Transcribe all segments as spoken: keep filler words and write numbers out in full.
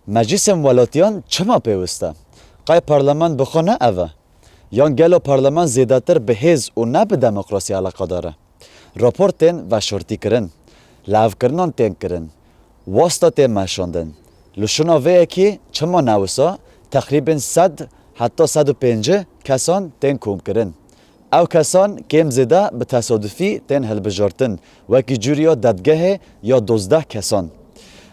Meclîsên welatiyan çima pêwist e? Qey parleman bi xwe ne ev e? Yan gelo parleman zêdetir bi hêz û ne bi demokrasî eleqedar e? Rapor tên veşartî kirin, lihevkirinan tên kirin, wasta tên meşandin. Li şûna vê yekê çima ne wisa, teqrîbên sed heta sed û pêncî kesan tên komkirin. Ew kesan kêm zêde bi tesadufî tên hilbijartin, wekî cûriya dadgehê ya dozdeh kesan.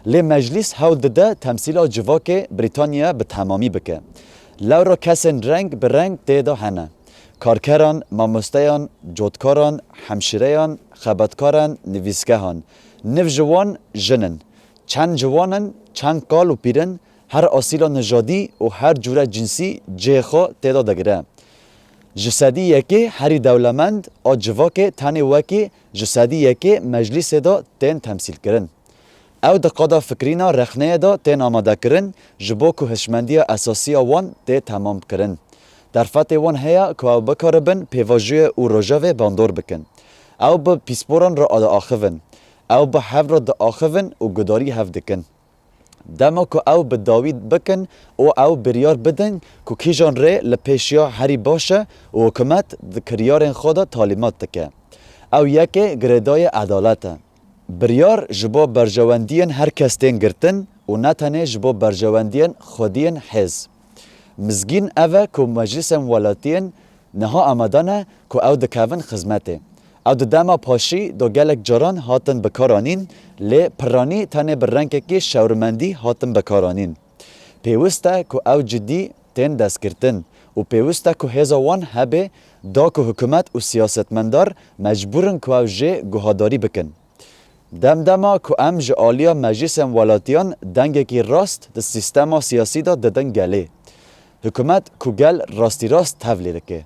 Lê meclîs hewl dide temsîla civakê Brîtanya bi temamî bike. Lewra kesên reng bi reng tê de hene. Karkeran, mamosteyan, cotkaran, hemşîreyan, xebatkaran, nivîsgehan. Niv ji wan jin in. Çend ciwan in, çend kal û pîr in, her asîla nijadî û her cûre cinsî cihê xwe tê de digire. Ji sedî yekê herî dewlemend a civakê tenê wekî ji sedî yekê meclîsê de tên temsîlkirin. Ew di qada fikirîna rexneyê de tên amadekirin, ji bo ku hişmendiya esasî ya wan tê temamkirin. Derfetê wan heye ku ew bikaribin pêvajoyê û rojevê bandor bikin. Ew bi pîsporan re diaxivin. Ew bi hev re diaxivin û gudarî hev dikin. Dema ku ew bi dawî bikin û ew biryar bidin ku kîjan rê li pêşiya herî baş e û hikûmet di kiryarên xwe de talîmat dike. Ew yekê girêdayê edalet e. Biryar ji bo berjewendiyên her kes tên girtin û ne tenê ji bo berjewendiyên xwediyên hêz. Mizgîn ev e ku meclîsên welatiyên niha amade ne ku ew dikevin xizmetê. Ew di dema paşî de gelek caran hatin bikaranîn, lê piranî tenê bi rengekî şewrimendî hatin bikaranîn. Pêwist e ku ew cidî tên destgirtin û pêwist e ku hêza wan hebe, da ku hikûmet û siyasetmendar mecbûr in ku ew jê guhadarî bikin. Demdema ku em ji aliya meclîsên welatiyan dengekî rast di sîstema siyasî de didin gelê. Hikûmet ku gel rastîrast tevlî dike.